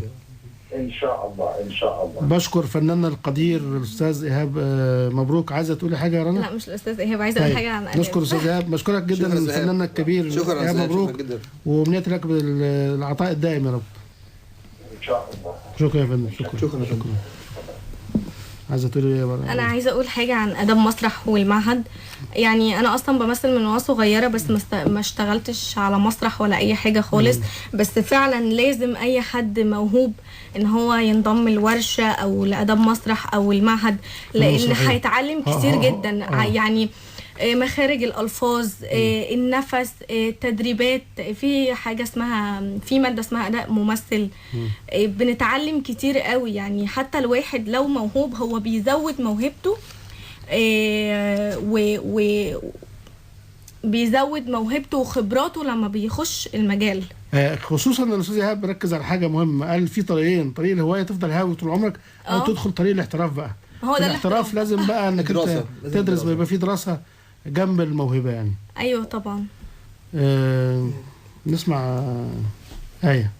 ان شاء الله ان شاء الله. بشكر فناننا القدير الاستاذ ايهاب مبروك. عايزه تقولي حاجة يا رنا؟ لا مش الاستاذ ايهاب، عايزه اقول حاجة عن اداب. نشكر الاستاذ ايهاب، بشكرك جدا فناننا الكبير شكرا ايهاب مبروك، وامنيتي لك بالعطاء الدائم يا رب ان شاء الله. شكرا يا فندم. شكرا شكرا شكرا. عايزه تقولي ايه يا رنا؟ انا عايزه اقول حاجة عن اداب مسرح والمعهد. يعني انا اصلا بمثل من وانا صغيرة، بس ما اشتغلتش على مسرح ولا اي حاجة خالص. بس فعلا لازم اي حد موهوب ان هو ينضم الورشة او لاداب مسرح او المعهد، لان هيتعلم كتير جدا. يعني مخارج الالفاظ، النفس، التدريبات، في حاجة اسمها، في مادة اسمها اداء ممثل، بنتعلم كتير قوي. يعني حتى الواحد لو موهوب هو بيزود موهبته، و بيزود موهبته وخبراته لما بيخش المجال. خصوصا ان الاستاذ ايهاب ركز على حاجة مهمة، قال في طريقين، طريق الهواية تفضل هاوي طول عمرك، او تدخل طريق الاحتراف بقى. هو ده الاحتراف، لازم بقى انك انت تدرس، بيبقى في دراسة جنب الموهبة يعني. ايوه طبعا. نسمع آية.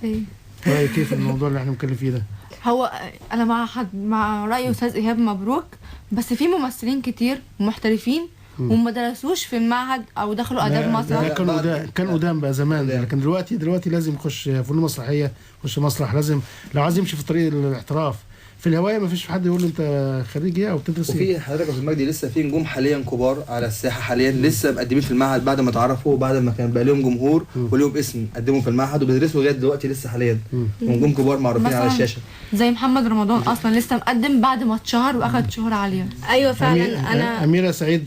ايه رأيك كيف الموضوع اللي احنا بنتكلم فيه ده؟ هو انا مع مع راي استاذ ايهاب مبروك، بس في ممثلين كتير محترفين وما درسوش في المعهد او دخلوا اداب مسرح. ده كان قدام بقى زمان، لكن دلوقتي لازم يخش فنون مسرحية، يخش مسرح، لازم لو عايز يمشي في طريق الاحتراف. في الهواية ما فيش حد يقول له انت خريج ايه او بتدرس ايه. وفي حضرتك يا استاذ مجدي لسه في نجوم حاليا كبار على الساحة حاليا لسه مقدمين في المعهد بعد ما اتعرفوا وبعد ما كان بقى لهم جمهور ولهم اسم، قدموا في المعهد وبيدرسوا لغاية دلوقتي لسه حاليا، ونجوم كبار معروفين على الشاشة زي محمد رمضان اصلا لسه مقدم بعد ما اتشهر واخد شهره عالية. ايوه فعلا. انا اميره سعيد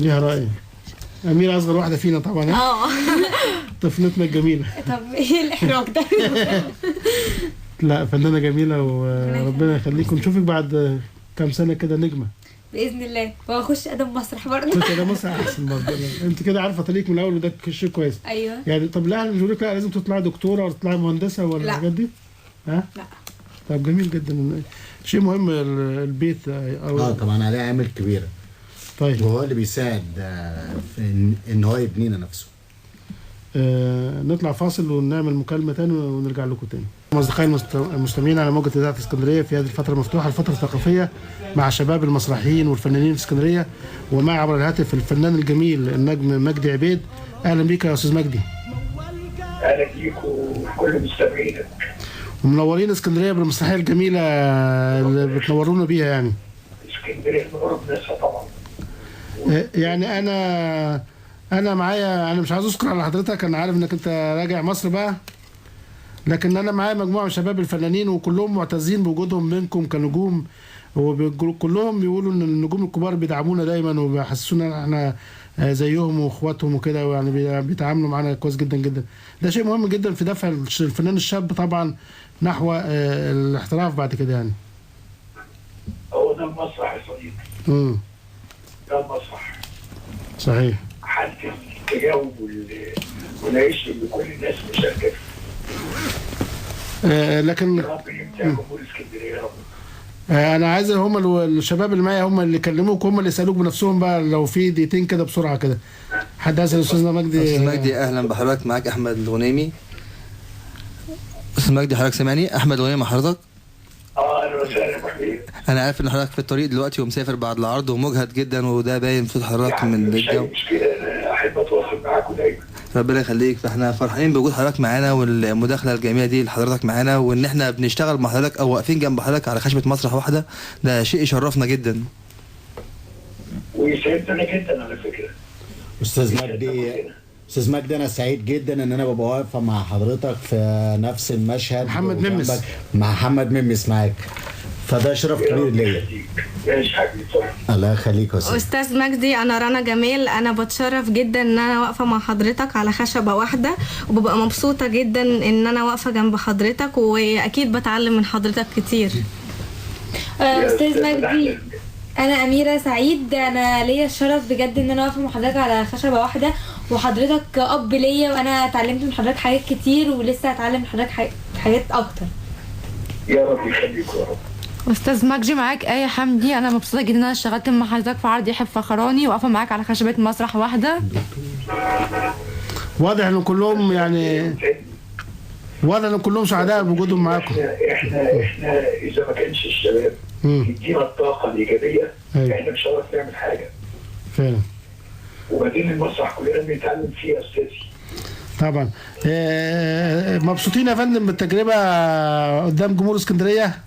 ليها راي. اميره اصغر واحدة فينا طبعا، طفلتنا الجميلة. طب ايه الاحراج ده؟ لا فنانة جميلة وربنا يخليك، ونشوفك بعد كام سنة كده نجمه باذن الله، واخش ادم مسرح برضه. تخش ادم مسرح احسن برضه، انت كده عارفه طريقك من الاول وده شيء كويس. ايوه يعني. طب لا مش بيقول لك لا لازم تطلعي دكتورة ولا تطلعي مهندسه ولا الحاجات دي؟ ها؟ لا. طب جميل جدا، شيء مهم البيت او طبعا عليه عامل كبير. طيب وهو اللي بيساعد في ان هو يبنينا نفسه. نطلع فاصل ونعمل مكالمة تاني ونرجع لكم تاني. أصدقائي المستمعين على موجة إذاعة اسكندرية في هذه الفترة المفتوحة، الفترة الثقافية مع شباب المسرحيين والفنانين في اسكندرية، ومع عبر الهاتف الفنان الجميل النجم مجدي عبيد. أهلا بيك يا أستاذ مجدي. أهلا بيك وكل مستمعينك. ومنورين اسكندرية بالمسرحية الجميلة اللي بتنورونا بيها يعني. اسكندرية نور بناسها طبعا. يعني أنا معايا، أنا مش عايز أذكر على حضرتك، أنا عارف إنك أنت راجع مصر بقى، لكن أنا معايا مجموعة من شباب الفنانين وكلهم معتزين بوجودهم منكم كنجوم، وكلهم بيقولوا إن النجوم الكبار بيدعمونا دايما وبيحسسونا إن إحنا زيهم وإخواتهم وكده، يعني بيتعاملوا معانا كويس جدا جدا. ده شيء مهم جدا في دفع الفنان الشاب طبعا نحو الاحتراف بعد كده يعني. هو ده المسرح يا صديقي. ده المسرح. صحيح. حالة التجاوب والعيش اللي كل الناس مشاركة فيه. لكن يا رب يمتع جمهور اسكندرية يا رب. انا عايز هم الشباب اللي معايا هم اللي يكلموك، هم اللي يسالوك بنفسهم بقى لو في دقيقتين كده بسرعة كده. حد عايز استاذنا مجدي؟ استاذ مجدي اهلا بحضرتك، معاك احمد الغنيمي. استاذ مجدي حضرتك سامعني؟ احمد الغنيمي مع حضرتك. اهلا وسهلا ابو حميد. انا عارف ان حضرتك في الطريق دلوقتي ومسافر بعد العرض ومجهد جدا، وده باين في حضرتك يعني من مش الجو. اي مشكلة، انا احب اتواصل معاكم دايما. ربنا يخليك. فاحنا فرحانين بوجود حضرتك معانا والمداخله الجميلة دي لحضرتك معانا، وان احنا بنشتغل مع حضرتك او واقفين جنب حضرتك على خشبه مسرح واحدة، ده شيء يشرفنا جدا ويسعدنا جدا على فكرة. استاذ مجدي انا سعيد جدا ان انا ببقى واقفة مع حضرتك في نفس المشهد. محمد ممس. مع محمد ممس معاك، فده شرف كبير ليا. ماشي حبيبي. الله يخليك يا استاذ مجدي. انا رنا جمال، انا بتشرف جدا ان انا واقفة مع حضرتك على خشبه واحدة، وببقى مبسوطة جدا ان انا واقفة جنب حضرتك، واكيد بتعلم من حضرتك كتير. استاذ مجدي انا اميره سعيد، انا ليا الشرف بجد ان انا واقفة مع حضرتك على خشبه واحدة، وحضرتك اب ليا، وانا اتعلمت من حضرتك حاجات كتير ولسه هتعلم من حضرتك حاجات اكتر. يا رب يخليك يا رب. استاذ مجدي معاك آية حمدي، انا مبسوطة جدا ان انا اشتغلت مع حضرتك في عرض يحيى الفخراني، واقفة معاك على خشبه مسرح واحدة. واضح ان كلهم يعني واضح ان كلهم سعداء بوجودهم معاكم. احنا اذا ما كانش الشباب يدينا الطاقة الايجابية احنا مش هنعرف نعمل حاجة. فعلا. وبعدين المسرح كلنا بنتعلم فيه يا استاذي. طبعا. مبسوطين يا فندم بالتجربة قدام جمهور اسكندرية؟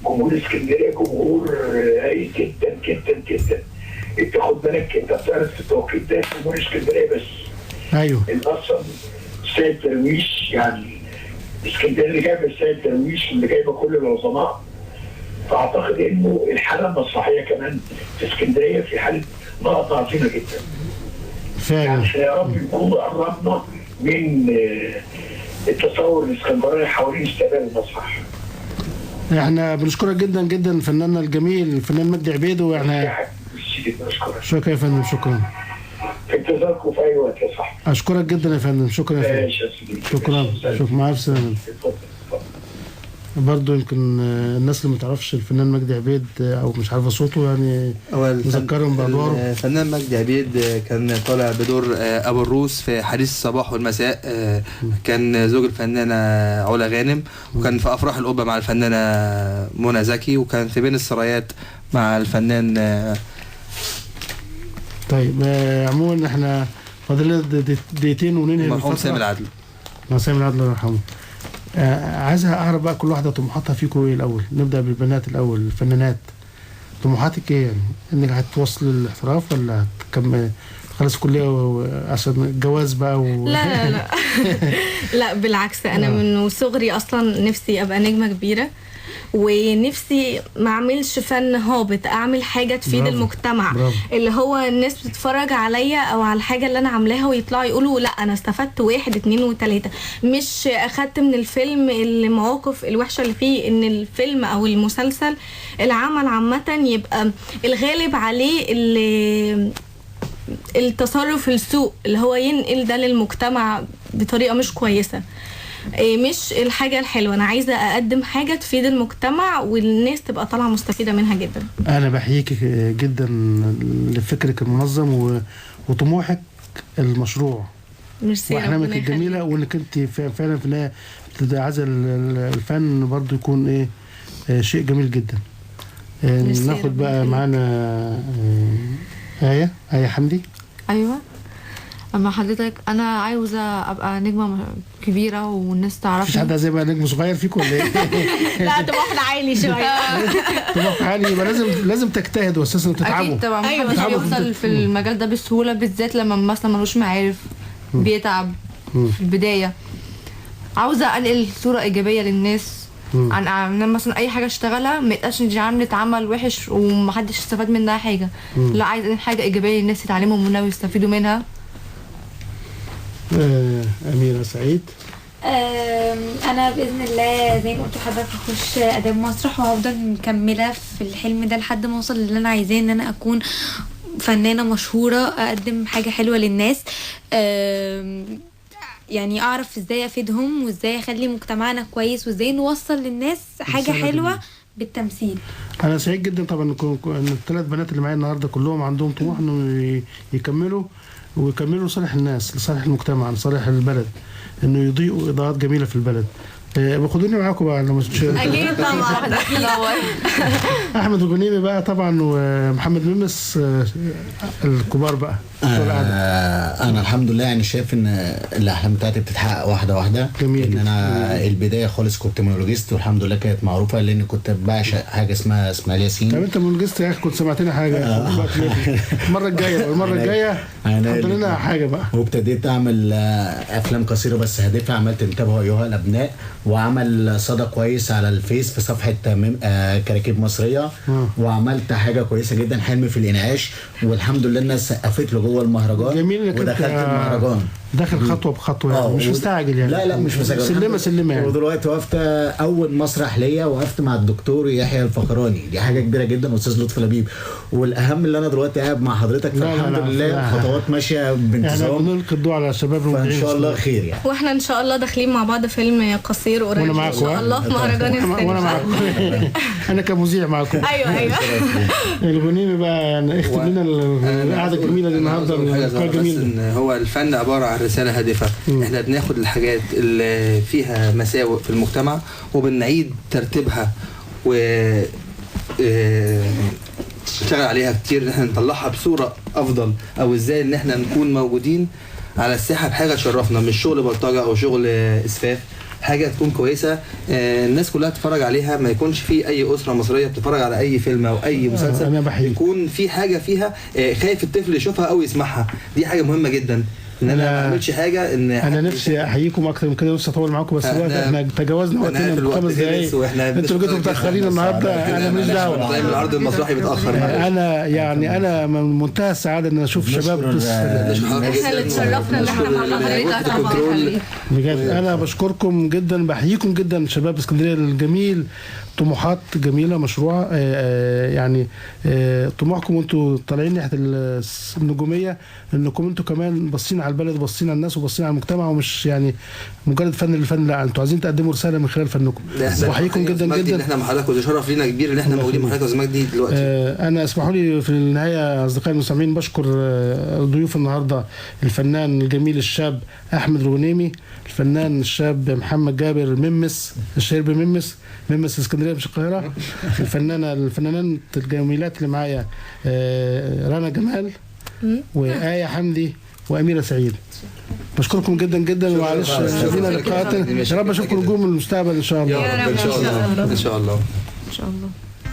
جمهور اسكندرية جمهور هايل جدا جدا جدا. انت خد بالك انت بتعرض في التوقيت ده جمهور اسكندرية بس. ايوه. اصلا السيد درويش، يعني اسكندرية اللي جايبه السيد درويش اللي جايبه كل العظماء، فاعتقد انه الحالة المسرحية كمان في اسكندرية في حاله نهضة عظيمة جدا. فعلا. يعني يا رب نكون قربنا من التصور الاسكندراني حوالين استقبال المسرح. احنا بنشكرك جدا جدا فناننا الجميل الفنان مجدي عبيد، واحنا شكرا يا فندم. شكرا. في انتظاركم في اي وقت يا صاحبي. اشكرك جدا يا فندم. شكرا يا فندم. شكرا. شكرا. مع الف سلامه. برضه يمكن الناس اللي ما تعرفش الفنان مجدي عبيد او مش عارفه صوته يعني نذكرهم بادواره. الفنان مجدي عبيد كان طالع بدور ابو الروس في حديث الصباح والمساء، كان زوج الفنانة علا غانم، وكان في افراح القبة مع الفنانة منى زكي، وكان في بين السرايات مع الفنان. طيب عموما احنا فاضل لنا دقيقتين وننهي المرحوم سامي العدل. سامي العدل الله يرحمه. عايزها اعرف بقى كل واحدة طموحاتها فيكم ايه الاول. نبدا بالبنات الاول، الفنانات، طموحاتك ايه يعني؟ انك هتوصل للاحتراف ولا هتكمل خلاص الكلية عشان الجواز بقى لا لا لا لا بالعكس، انا من صغري اصلا نفسي ابقى نجمه كبيرة، ونفسي ما اعملش فن هابط، اعمل حاجة تفيد برافو. المجتمع. برافو. اللي هو الناس بتتفرج عليا او على الحاجة اللي انا عاملاها ويطلعوا يقولوا لا انا استفدت 1 2 3، مش اخدت من الفيلم المواقف الوحشة اللي فيه. ان الفيلم او المسلسل العمل عامة يبقى الغالب عليه التصرف السوء اللي هو ينقل ده للمجتمع بطريقة مش كويسة، مش الحاجة الحلوة. أنا عايزة أقدم حاجة تفيد المجتمع والناس تبقى طالعة مستفيدة منها جدا. أنا بحييك جدا لفكرك المنظم وطموحك المشروع ميرسي، وأحلامك الجميلة، وإنك أنت فعلا في النهاية عايزة الفن برضو يكون إيه شيء جميل جدا. ناخد بقى معانا آية حمدي. أيوة، اما حضرتك انا عاوزه ابقى نجمه كبيرة والناس تعرفني. مفيش حد عايز يبقى نجم صغير فيكم ولا ايه؟ لا طموحنا عالي شوية. طموح عالي، يبقى لازم تجتهدوا اساسا وتتعبوا. اكيد طبعا. ايوه، محدش بيوصل في المجال ده بسهولة، بالذات لما مثلا ملوش معارف، بيتعب في البداية. عاوزه انقل صوره ايجابية للناس عن مثلا اي حاجة اشتغلها، ما يبقاش دي عملت عمل وحش ومحدش استفاد منها حاجة. لا، عايز انقل حاجة ايجابية للناس يتعلموا منها ويستفيدوا منها. أميرة سعيد. أنا بإذن الله زي ما قلت لحضرتك هخش آداب مسرح، وهفضل مكملة في الحلم ده لحد ما أوصل للي أنا عايزاه، إن أنا أكون فنانة مشهورة، أقدم حاجة حلوة للناس، يعني أعرف إزاي أفيدهم وإزاي أخلي مجتمعنا كويس وإزاي نوصل للناس حاجة حلوة بالتمثيل. أنا سعيد جدا طبعا إن الثلاث بنات اللي معايا النهاردة كلهم عندهم طموح إنه يكملوا ويكملوا لصالح الناس، لصالح المجتمع، لصالح البلد، انه يضيئوا اضاءات جميلة في البلد. خدوني معاكم بقى لما اكيد طبعا. احمد الغنيمي بقى طبعا ومحمد ممس الكبار بقى. انا الحمد لله يعني شايف ان الاحلام بتاعتي بتتحقق واحدة واحدة. جميل. ان انا البداية خالص كنت مونولوجيست، والحمد لله كانت معروفة لان كنت بعشق حاجة اسمها اسماعيل ياسين. طب انت مونولوجيست يا اخي، كنت سمعتنا حاجة المرة الجاية، المرة الجاية حط لنا حاجة بقى. وابتديت اعمل افلام قصيرة بس هادفة. عملت انتبهوا ايها الابناء، وعمل صدى كويس على الفيس في صفحة كراكيب مصرية. وعملت حاجة كويسة جدا، حلم في الانعاش، والحمد لله الناس سقفت له جوه المهرجان. جميل انك ودخلت المهرجان داخل خطوة بخطوة يعني، مش مستعجل يعني. لا لا مش مستعجل، سلمه سلمه يعني. ودلوقتي وقفت اول مسرح ليا، وقفت مع الدكتور يحيى الفخراني، دي حاجة كبيرة جدا، واستاذ لطفي لبيب. والاهم اللي انا دلوقتي قاعد مع حضرتك، فالحمد لله خطوات ماشية بانتظام. احنا بنلقي الضوء على شباب ان شاء الله خير يعني. واحنا ان شاء الله داخلين مع بعض فيلم قصير قريب ان شاء الله في مهرجان السينما. وانا معاكم، انا كمذيع معاكم. ايوه ايوه. الغنيمي بقى يعني اختم لنا القعدة الجميلة دي النهارده. بس هو الفن عبارة عن رسالة هادفة. احنا بناخد الحاجات اللي فيها مساوئ في المجتمع وبنعيد ترتيبها و نشتغل عليها كتير ان احنا نطلعها بصورة افضل، او ازاي ان احنا نكون موجودين على الساحة بحاجة تشرفنا، مش شغل بلطجه او شغل اسفاف، حاجة تكون كويسة الناس كلها تتفرج عليها، ما يكونش في اي اسره مصرية بتتفرج على اي فيلم او اي مسلسل يكون في حاجة فيها خايف الطفل يشوفها او يسمعها. دي حاجة مهمة جدا ان انا ما اعملش حاجة. ان انا نفسي احييكم اكتر من كده، نفسي اطول معاكم بس الوقت احنا تجاوزنا وقتنا ب5 دقايق. انتوا جيتوا متاخرين النهارده، انا ماليش دعوه. دايما العرض المسرحي بيتاخر. انا يعني انا من منتهى السعادة ان اشوف شباب. احنا اللي اتشرفنا ان احنا مع حضرتك بجد. انا بشكركم جدا، بحييكم جدا شباب اسكندرية الجميل، طموحات جميلة مشروعه، يعني طموحكم وانتوا طالعين ناحية النجومية، انكم انتوا كمان باصين على البلد وباصين على الناس وباصين على المجتمع، ومش يعني مجرد فن للفن، لا انتوا عايزين تقدموا رسالة من خلال فنكم. بحييكم جدا جدا ان احنا مع حضرتك، وده شرف لينا كبير ان احنا موجودين مع حضرتك يا مجدي دلوقتي. انا اسمحوا لي في النهاية اصدقائي المستمعين بشكر ضيوف النهارده، الفنان الجميل الشاب احمد الغنيمي، الفنان الشاب محمد جابر ممس الشهير بممس، ممس اسكندرية مش القاهرة، الفنانات الجميلات اللي معايا رنا جمال وآية حمدي واميره سعيد. بشكركم جدا جدا، ومعلش لينا لقاءات، يا رب اشوفكم نجوم المستقبل ان شاء الله. يا رب ان شاء الله، ان شاء الله، ان شاء الله.